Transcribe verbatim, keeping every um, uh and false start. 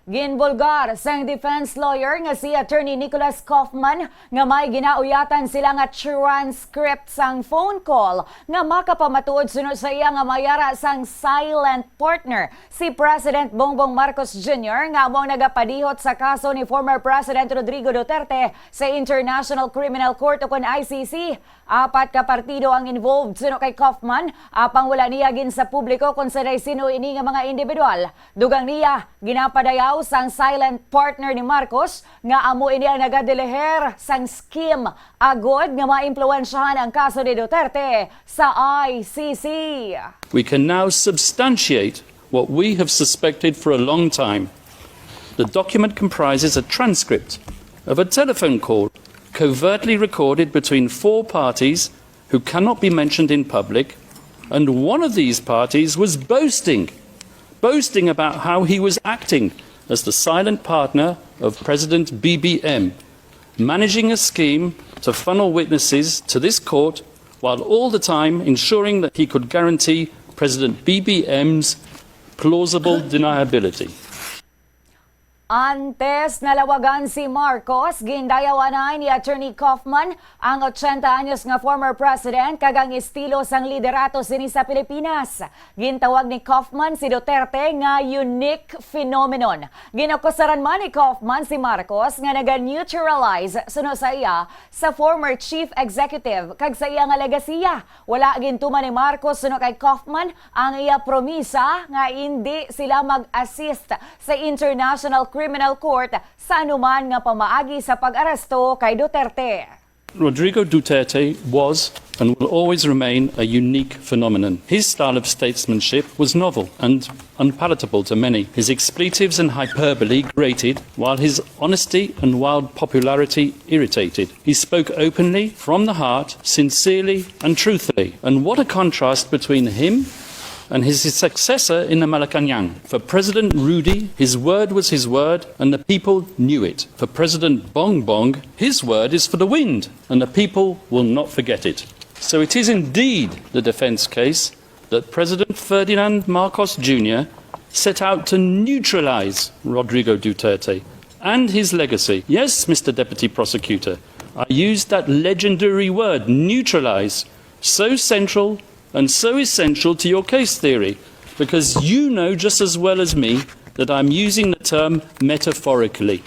Ginbulgar sang defense lawyer nga si Attorney Nicholas Kaufman nga may ginauyatan sila nga transcript sang phone call nga makapamatuod suno sa iya nga may ara sang silent partner, si President Bongbong Marcos Junior, nga amo ang nagapadihot sa kaso ni former President Rodrigo Duterte sa International Criminal Court o kon I C C. Apat ka partido ang involved suno kay Kaufman, apang wala niya ginsapubliko kon sanay sin-o ini nga mga individual. Dugang niya, ginapadayaw sang silent partner ni Marcos nga amo ini ang nagadeliher sang scheme agod nga maimpluwensyahan ang kaso ni Duterte sa I C C. We can now substantiate what we have suspected for a long time. The document comprises a transcript of a telephone call covertly recorded between four parties who cannot be mentioned in public, and one of these parties was boasting, boasting about how he was acting as the silent partner of President B B M, managing a scheme to funnel witnesses to this court while all the time ensuring that he could guarantee President B B M's plausible deniability. Antes nalawagan si Marcos, gindayaw anay ni Attorney Kaufman ang ochenta anyos nga former president kag ang estilo sang liderato sini sa Pilipinas. Gintawag ni Kaufman si Duterte nga unique phenomenon. Ginakusaran man ni Kaufman si Marcos nga naga-neutralize suno sa iya sa former chief executive kag sa iya nga legasiya. Wala gintuman ni Marcos suno kay Kaufman ang iya promisa nga indi sila mag-assist sa International Criminal Court sa anuman nga pamaagi sa pag-aresto kay Duterte. Rodrigo Duterte was and will always remain a unique phenomenon. His style of statesmanship was novel and unpalatable to many. His expletives and hyperbole grated, while his honesty and wild popularity irritated. He spoke openly, from the heart, sincerely, and truthfully. And what a contrast between him and his successor in the Malacañang. For President Rudy, his word was his word, and the people knew it. For President Bongbong, his word is for the wind, and the people will not forget it. So it is indeed the defense case that President Ferdinand Marcos Junior set out to neutralize Rodrigo Duterte and his legacy. Yes, Mister Deputy Prosecutor, I used that legendary word, neutralize, so central and so essential to your case theory, because you know just as well as me that I'm using the term metaphorically.